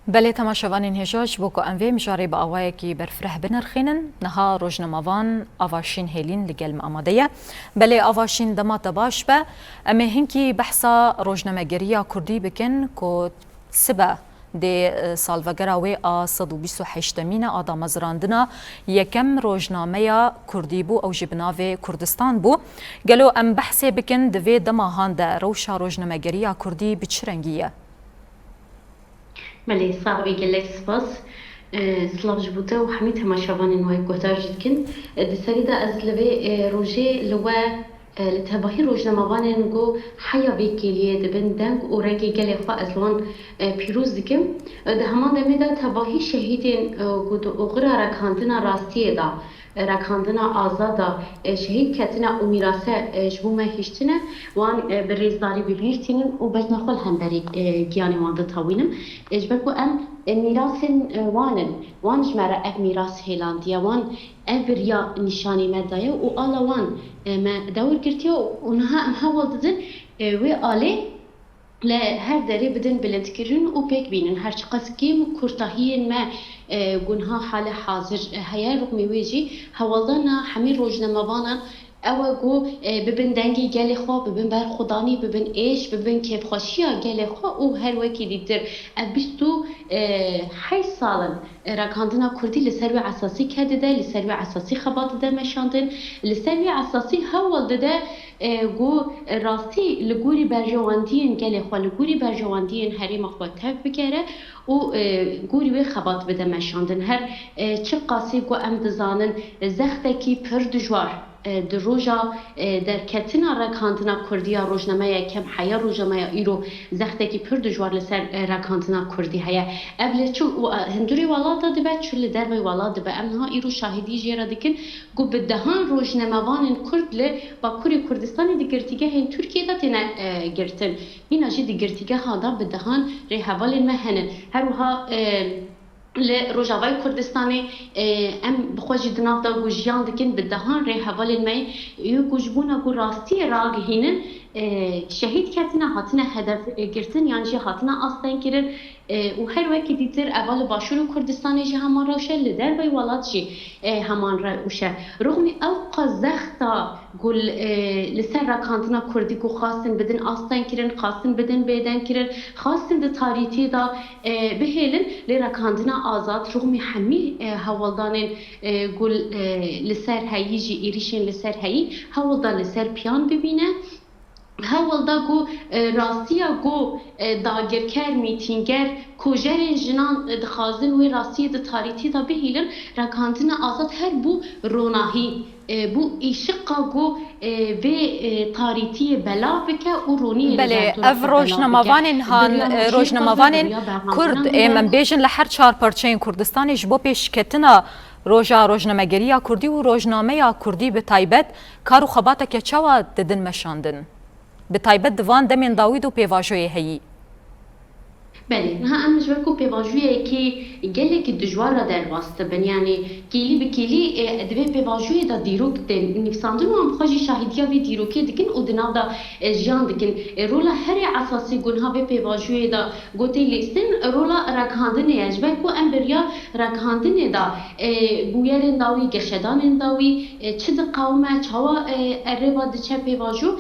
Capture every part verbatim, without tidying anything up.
Belê temaşevanên hêja, ji bo ku em vê mijarê bi awayekî berfireh binirxînin, niha rojnamevan Avaşîn Hêlîn li gel me amade ye. Belê Avaşîn, dema te baş be. Em ê hinkî behsa rojnamegeriya kurdî bikin ku sibe dê, e, salvegera wê a sed û bîst û heştemîn e a damezrandina yekem rojnameya kurdî bû, ew jî bi navê Kurdistan bû. Gelo em behsê bikin, di vê dema han de rewşa rojnamegeriya kurdî bi çi rengî ye? Belê, sax bî, gelek spas. E, silav ji bo te û hemî temaşevanên we guhdar jî dikin. E, di serî de ez li vê, e, rojê li we, e, li tevahî rojnamevanên ku heya vê kêliyê dibin deng û rengê gelê xwe, ez li wan, e, pîroz dikim. E, di heman demê de tevahî şehîdên, e, ku di oxira rekandina rastiyê de rekandina azad a, e, şehîd ketine û mîrase, e, ji bo me hiştine, wan, e, bi rêzdarî bi bîr tînin û bejna xwe li hemberî, e, giyanê wan ditewînim. E, ji ber ku em, e, mîrasên, e, wan in, wan ji me re ev mîras hêlandiye, wan ev riya nîşanî me daye û ala wan, e, me dewr girtiye û niha em hewl didin, e, wê alê li her derê bidin bilindkirin û pêk bînin. Her çiqas kêm û kurtahiyên me, e, ku niha hale hazir, e, heye, rûxmê wê jî hewldana hemî rojnamevanan ew e ku, e, bibin dengê gelê xwe, bibin berxwedanî, bibin êş, bibin kêfxweşiya gelê xwe û her wekî dîtir ev bîst û, e, heşt sal in, e, rekandina kurdî li ser wê esasî ked dide, li ser wê esasî xebat dide meşandin, li ser wê esasî hewl dide, e, ku rastî li gorî berjewendiyên gelê xwe, li gorî berjewendiyên herêma xwe tev bigere û, e, gorî wê xebat bide meşandin. Her, e, çiqasî ku em dizanin, e, zextekî pir dijwar, e, di roja, e, derketina rekandina kurdî ya rojnameya yekem heya rojnameya îro zextekî pir dijwar li ser, e, rekandina kurdî heye. Ev li çi û, e, hundirê welata dibe, çi li dervey welat dibe. Em niha îro şahidî jê re dikin. Ku bi dehan rojnamevanên Kurd li Bakurê Kurdistanê di girtîgehên Tirkiyê de têne, e, girtin. Hîna jî di girtîgeha de bi dehan rêhevalên me hene. Her wiha, e, li Rojavayê Kurdistanê, e, em bi xwe jî di nav de ku jiyan dikin, bi dehan rêhevalên me yê ku ji bona ku rastiyê ragihînin, e, şehîd ketine, hatine hedef, e, girtin yan jî hatine astengkirin. E, û her wekî dîtir eva li Başûr û Kurdistanê jî heman rewş e, li dervey welat jî, e, heman rewş e. Rûxmî ew qas zexta ku, e, li ser rekandina kurdî ku xwestin bidin astengkirin, xwestin bidin bêdengkirin, xwestin di tarîtiyê de, e, bihêlin, lê rekandina azad rûxmî hemî, e, hewldanên, e, ku, e, li ser heyî jî êrîşên li ser heyî hewl da li ser piyan bibîne. Hewl da ku, e, rastiya ku, e, dagirker, mîtînger, kojerên jinan, e, dixwazin wê rastiyê di tarîtî de bihîlin, rekandina azad her bû ronahî, e, bû îşiqa ku, e, vê, e, tarîtiyê belav bike û roniyê li Belê, derdora ev xwe belav bike. rojnamevanên han, Biriya e, rojnamevanên Kurd, ê, em bêjin li her çar parçeyên Kurdistanê ji bo pêşketina roja rojnamegeriya Kurdî û rojnameya Kurdî bi taybet, kar û xebateke çawa didin meşandin? Bi taybet di van demên dawî de û pêvajoyê heyî. Belê, niha em ji ber ku pêvajoyekê gelekî dijwar re derbas dibin, yanî kêlî bi kêlî, e, di vê pêvajoyê de dîrok tên nivîsandin û em bi xwe jî şahîdiya vê dîrokê dikin û di nav de, e, jiyan dikin. E, rola herî esasî ku niha vê pêvajoyê de gotê lîstin, rola ragihandinê ye. Ji ber ku em bi riya ragihandinê de, e, bûyerên dawî, geşedanên dawî, e, çi diqewime, çawa, e, e, rêva diçe pêvajo,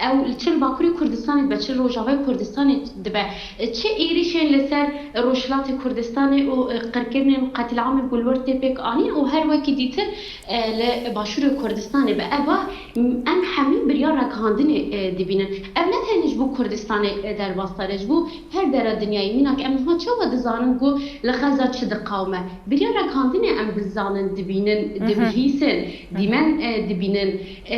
ew li çi li Bakurê Kurdistanê dibe, çi li Rojavayê Kurdistanê dibe, e, çi êrîşên li ser Rojhilatê Kurdistanê û, e, qirkirinên qetlîamê ku li wir tê pêk anîn û her wekî dîtir, e, li Başûrê Kurdistanê be. Eva, m-, em hemî bi riya ragihandinê, e, dibînin. Ev ne tenê ji bo Kurdistanê, e, derbasdar e, ji bo her dera dinyayê. Mînak em niha çawa dizanin ku li Xeza çi diqewime? Bi riya ragihandinê em dizanin, dibînin, Mhm. dibihîsin, Mhm. dîmen, e, dibînin. E,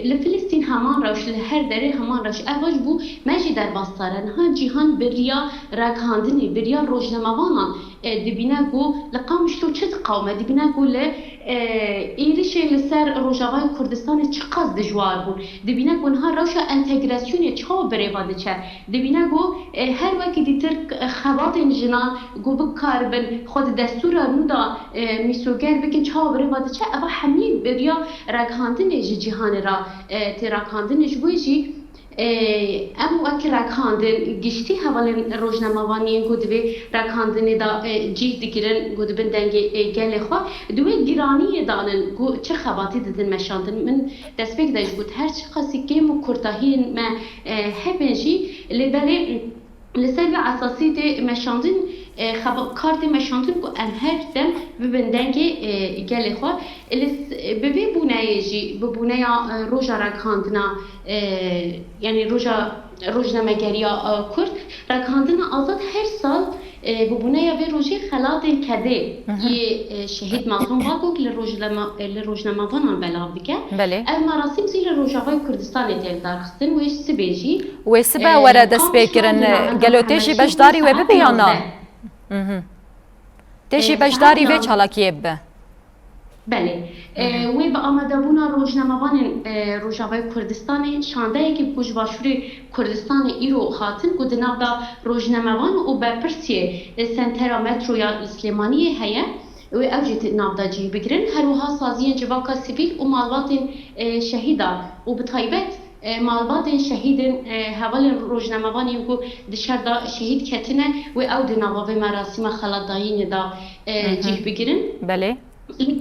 li Filistîn heman rewş, li her derê heman rewş. Eva ji bo me jî derbasdar e. Niha cîhan bi riya ragihandinê, bi riya rojnamevanan, e, dibîne ku li Qamişlo çi diqewime, dibîne ku li, e, êrişên li ser Rojavayê Kurdistanê çiqas dijwar bûn, dibîne ku niha rewşa entegrasyonê çawa bi rêva diçe, dibîne ku, e, her wekî dîtir, e, xebatên jinan ku bikaribin xwe di destûra nû de, e, mîsoger bikin, çawa bi rêva diçe, eva hemî bi riya ragihandinê ji cîhanê re, e, tê ragihandinê. Ji bo jî Em wek rekhandin giştî hevalên rojnamevaniyên ku di vê rekhandinê de cîh digirin, ku dibin dengê gelê xwe, di wê giraniyê danin ku çi xebatî didin meşandin. Min destpêk de jî got, her çiqasî kêm û kurtahiyên me hebin jî, lê belê li ser vê esasî tê meşandin, e, xeba-, kar tê meşandin ku em her dem bibin dengê, e, gelê xwe. Li s-, bi vê bûneyê jî, bi bûneya, e, roja rekhandina, e, yanî roja rojnamegeriya, e, Kurd, rekhandina azad her sal, e, bi bûneya vê rojê xelatên kedê Hı hı. yê, e, şehîd Mazlûm Bagok li rojnama-, li rojnamevanan belav dike. Belê. Ev merasîm jî li Rojavayê Kurdistanê tê lidarxistin, wê sibê jî Wê sibe e, were dest pê kirin, gelo tê jî beşdarî wê bibe ya na? Mhm. Tê jî beşdarî vê çalakiyê bibe. Belê. E, wê bi amadebûna rojnamevanên, e, Rojavayê Kurdistanê şandeyekî ku ji Başûrê Kurdistanê îro hatin, ku di nav da rojnamevan û berpirsiyê, e, sentera metroya li Silêmaniyê heye, wê ew jî di nav da cih bigirin. Her wiha saziyên civaka sivîl û malbatên, e, şehîda û bi taybet E, malbatên şehîdên, e, hevalên rojnamevanên ku di şer de şehîd ketine, wê ew di nava vê merasîma xelatdayînê de, e, Hı hı. cih bigirin. Belê. Li,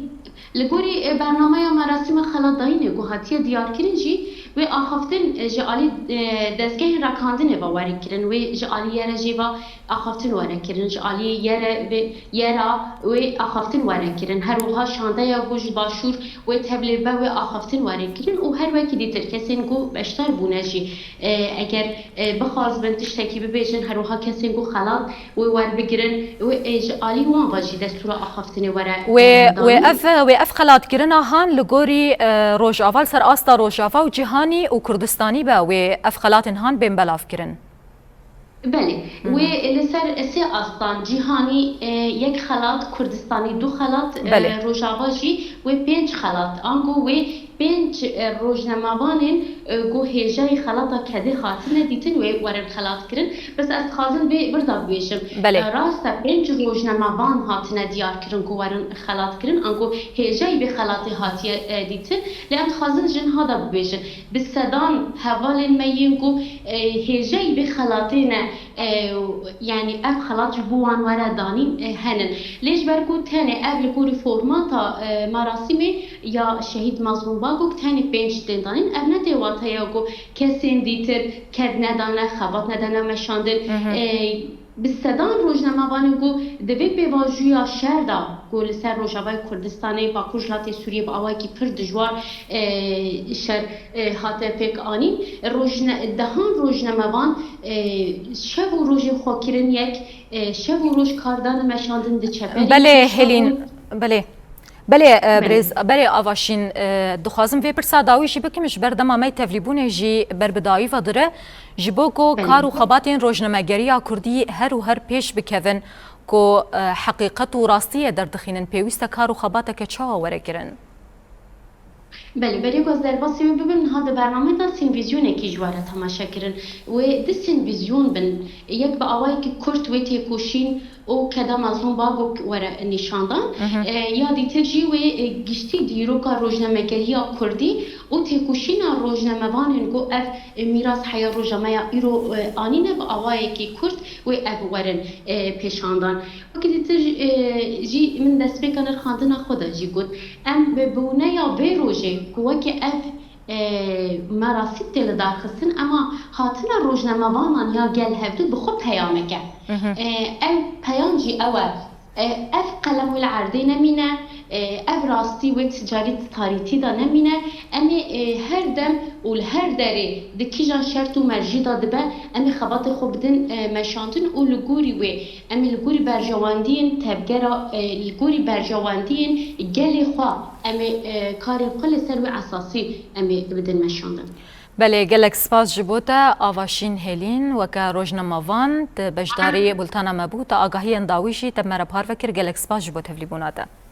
li gorî, e, bernameya merasîma xelatdayînê ku hatiye diyarkirin jî, wê axaftin, e, ji alî, e, dezgehên rekhandinê ve were kirin, wê ji alî YRJ'ê ve axaftin were kirin, ji alî YRV, YRA wê axaftin were kirin. Her wiha şandeya ku ji Başûr wê tevlê be wê axaftin were kirin û her wekî dîtir kesên ku beşdar bûne jî, e, eger, e, bixwazibin tiştekî bibêjin, her wiha kesên ku xelat wê werbigirin, wê, e, ji alî wan ve jî destûra axaftinê were, Wê, e, wê danîn. ev, wê ev xelatkirina han li gorî, e, Rojava, li ser asta Rojava û cîhanî û Kurdistanî be wê ev xelatên han bên belavkirin. Belê. Hı hı. Wê li ser sê astan cîhanî, e, yek xelat, Kurdistanî du xelat, e, Belê. Rojava jî wê pênc xelat. Ango wê pênc, e, rojnamevanên, e, ku hêjayî xelata kedê hatine dîtin wê werin xelat kirin. Bes ez dixwazim vê vir de bibêjim. Belê. E, rast e, pênc rojnamevan hatine diyar kirin ku werin xelat kirin. Ango hêjayî vê xelatê hatiye, e, dîtin. Lê em dixwazin ji niha de bibêjin. Bi sedan hevalên me yên ku, e, hêjayî vê xelatê ne, e, yanî ev xelat ji bo wan were danîn, e, henin. Lê ji ber ku tenê ev li gorî formata, e, merasîmê ya Şehîd Mazlûm Bagok tenê pênc tên danîn, ev ne tê wateya ku kesên dîtir ked nedane, xebat nedane meşandin. Hı hı. E, Bi sedan rojnamevanên ku di vê pêvajoya şer de ku li ser Rojavayê Kurdistanê, Bakur Jilatê Sûriyê bi awayekî pir dijwar, e, şer, e, hate pêk anîn, rojne-, dehan rojnamevan, e, şev û rojê xwe kirin yek, e, şev û roj kar dane meşandin di çeperê Belê, Hêlîn, belê. Belê, e, Belê. birêz, belê Avaşîn, e, dixwazim vê pirsa dawî jî bikim, ji ber dema me tevlîbûnê jî ber bi dawî ve dire. Ji bo ku Belê. kar û xebatên rojnamegeriya Kurdî her û her pêş bikevin, ku, e, heqîqet û rastiyê derdixînin, pêwîst e kar û xebateke çawa were kirin? Belê, berê ku ez derbasî wê bibim, niha di bernameyê de sînvîzyonekî ji we re temaşe kirin. Wê du sînvîzyon bin. Yek bi awayekî kurt wê têkoşîn û keda Mazlûm Bagok were nîşandan. Mhm. E, ya dîtir jî wê, e, giştî dîroka rojnamegeriya Kurdî û têkoşîna rojnamevanên ku ev, e, mîras heya roja me ya îro, e, anîne bi awayekî kurt wê ev werin, e, pêşandan. Wekî dîtir, e, jî min destpêka nirxandina xwe de jî got, em bi bûneya vê rojê ku weke ev e, merasîm tê lidarxistin, ema hatina rojnamevanan ya gel hevdu bi xwe peyamek e. Mhm. E, ev peyam jî ew e, e, ev qelem wê li erdê nemîne, e, ev rastî wê ti carî di tarîtî de nemîne. Em ê, e, her dem û li her derê di kîjan şert û mercî de dibe, em ê xebatê xwe bidin, e, meşandin û li gorî wê, em ê li gorî berjewendiyên tevgera, e, li gorî berjewendiyên gelê xwe, em ê, e, karên xwe li ser wê esasî em ê bidin meşandin. Belê, gelek spas ji bo te, Avaşîn Hêlîn, weke rojnamevan, te beşdarî bultana me bû, te agahiyên dawî jî te bi me re parve kir, gelek spas ji bo tevlîbûna te.